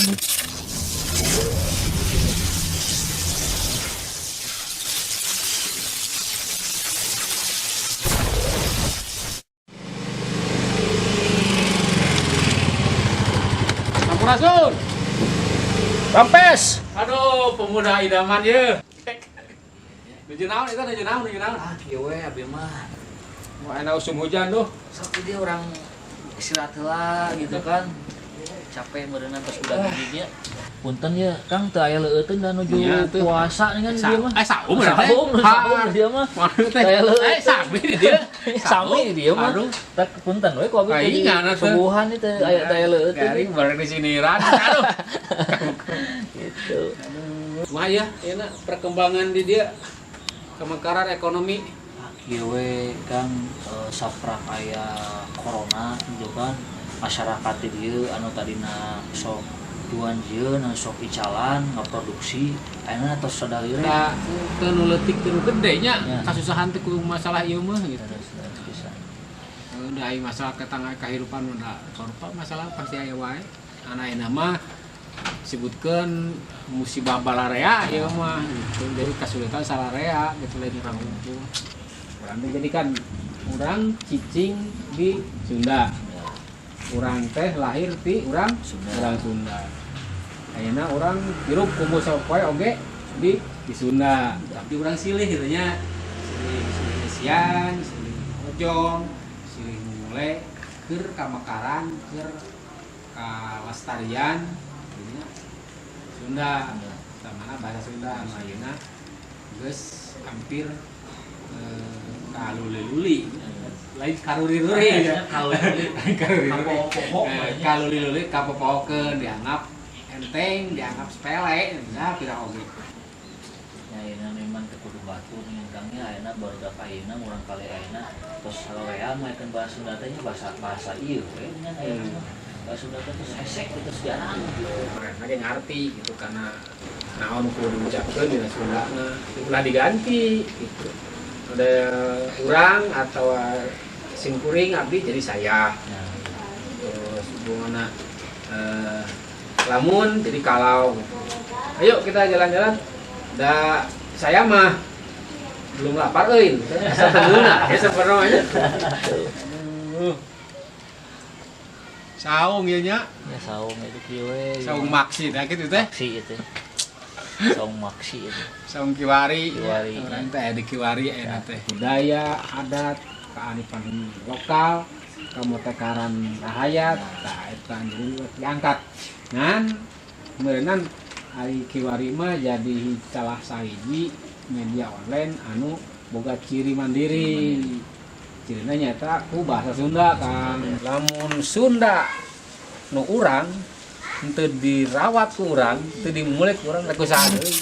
Sampurasun. Rampes. Aduh, pemuda idaman ye. Nuju naon eta, nuju naon, nuju naon? Ah, kieu we abi mah. Mau enak usum hujan tuh. Sok dia urang istirahat heula gitu kan. Capek meureunna tos udah giginya. Punten ya, Kang, teu aya leueuteun da nuju Iya, tuh. Puasa nih kan dia mah. Eh, saum berarti. Saum, saum dia mah. Mana teh? Aya leueuteun. Eh, sami di dia. Sami di dia mah. Aduh. Tak punten we ku abi teh di Kaingan atuh. suguhan ieu teh aya leueuteun. Garing bareng di siniran. Aduh. Gitu. Mah ya, enak perkembangan di dia kemekaran ekonomi. Ah, kieu we Kang, saprak aya corona gitu kan, masyarakat di dieu anu tadina sok duan jieun, anu sok icalan ngaproduksi, ayeuna tos sadalire. Da teu nu leutik teu nu gede nya, Ya. kasusahan teh ku masalah ieu mah gitu. Terus terus pisan. Udah aya masalah ketangga kehidupan udah sarupa masalah pasti aya wae. Ayeuna mah sebutkeun musibah balarea ieu mah gitu. Jadi kesulitan salarea gitu, lain urang hukum. Urang teh jadi kan urang cicing di Sunda. Ya. Urang teh lahir di urang Sunda. Urang Sunda. Ayeuna urang hirup kumpul sapoe oge di Sunda. Tapi urang silih gitu nya. Silih silih Asian, silih Ojong, silih mulai keur kamekaran, keur kalestarian gitu nya. Sunda. Utamana bahasa Sunda anu ayeuna geus hampir kaluli-luli. Lain karuri-ruri ya. Kaluli. Karuri-ruri. Kapoho-poho. Eh, kaluli-luli kapopohokeun, dianggap enteng, dianggap sepele, nah tidak oge. Ya ayeuna memang teu kudu batur nih Kang nya, ayeuna barudak ayeuna murang kali ayeuna tos salarea mah kan bahasa Sunda teh nya, bahasa bahasa ieu we nya ayeuna mah. Bahasa Sunda teh tos hesek, tos jarang gitu. Mereka ge ngarti gitu karena naon kudu diucapkeun dina Sunda na ulah diganti gitu. Ada urang atau simkuring abdi jadi saya. Ya. Terus hubunganna lamun jadi kalau gitu. Ayo kita jalan-jalan. Da saya mah belum lapar euy. Asa teu ya sebenarnya. Aduh. Saung ya nya. Ya saung itu kieu we. Saung maksi teh kitu teh. Maksi itu. Saung maksi itu. Saung kiwari. Kiwari. Urang teh di kiwari enak teh. Budaya, adat, kearifan lokal, kamotekaran rahayat, tah eta jadi diangkat. Ngan meureunnan ari kiwari mah jadi salah sahiji media online anu boga ciri mandiri. Cirina nyata ku bahasa Sunda kan. Lamun Sunda nu urang henteu dirawat ku urang, teu dimulai ku urang, rek ku saha deui?